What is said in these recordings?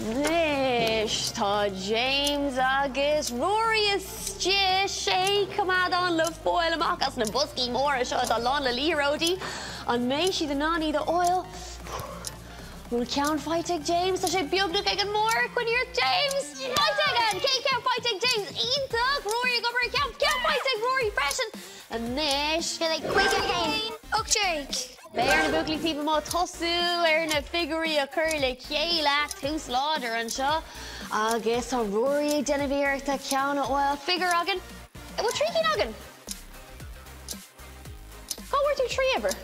Anois tá James agus Rory istigh, sé choimeádán le fáil amach as na boscaí móra seo atá lán le liathróidí. An mbeidh siad in ann iad a fháil? Bhfuil ceann faighte ag James? Tá sé beagnach ag an mbarr. Coinnigh ort James! Faighte aige! An chéad cheann faighte ag James. Iontach! Rory ag obair ar cheann. Ceann faighte ag Rory freisin. Anois. Beidh 51. 18. Beidh ar na buachaillí taobh amuigh tosú ar na figiúirí a chur le chéile. Tús láidir anseo. Agus tá Rory ag déanamh iarrachta ceann a fháil. Figiúr againn. An bhfuil 3 cinn againn? Cá bhfuair tú 3 uimhir?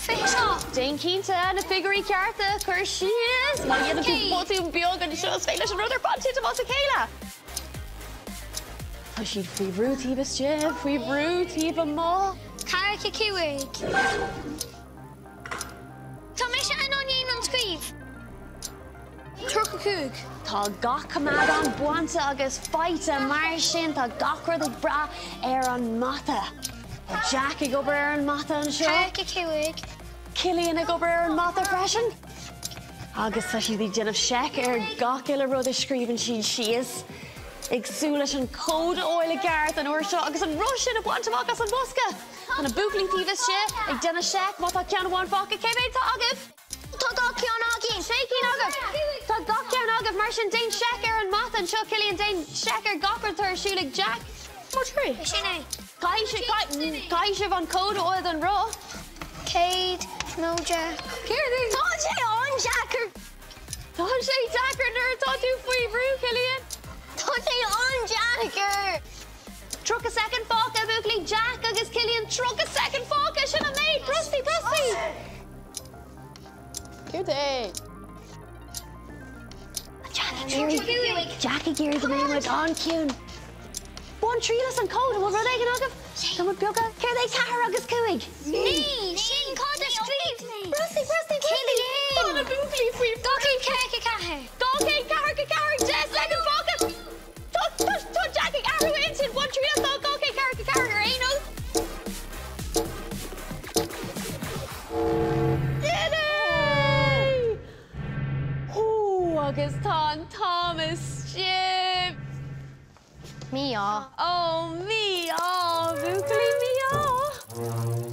27. Déan cinnte na figiúirí cearta a chur síos. Má dhéanann tú botún beag anseo is féidir leis an rud ar fad titim as a chéile. Tá siad faoi bhrú taobh istigh, faoi bhrú taobh amuigh. 45. Tá mise in ann an scríobh. 35. Tá gach coimeádán bainte agus faighte, mar sin tá gach rud ag brath ar an mata. Tá Jack ag obair ar an mata anseo. 45. Cillian ag obair ar an mata freisin. Agus tá siad ag déanamh seic ar gach uile rud a scríobhann siad síos. Ag súil leis an cód a fháil i gceart an uair seo agus an roth sin a bhaint amach as an mbosca. Tá na buachaillí taobh istigh ag déanamh seic má tá ceann amháin fágtha. Cé mhéad atá agaibh? Tá gach ceann againn! Sé cinn agaibh! Tá gach ceann agaibh, mar sin déan seic ar an mata anseo, Cillian, déan seic ar gach rud atá ar siúl ag Jack. Mo thrí. Sin é. Caithfidh sibh, caithfidh sibh an cód a fháil don roth. 100 nó 10. Céard é? Tá sé an-deacair! Tá sé deacair nuair atá tú faoi bhrú, Cillian. Tá sé an-deacair! 30 soicind fágtha, a bhuachaillí, Jack agus Cillian, 30 soicind fágtha, sin an méid! Brostaigh, brostaigh! Céard é? Jack ag iarraidh, Jack ag iarraidh go mbeidh muid an-chiúin. Bain triail as an cód, an bhfuil rud éigin agaibh? Tá muid beaga. Céard é 4 agus 5? 9! Sin cód a scríobh mé! Brostaigh, brostaigh, brostaigh! Tá na buachaillí faoi 244. 244, 10 soicind fágtha! Tá, tá, tá Jack ag athrú a intinn! Bain triail as 244 ar aon nós! Sin é! Hú, agus tá an t-am istigh! Mí-ádh. Ó, mí-ádh, buachaillí, mí-ádh!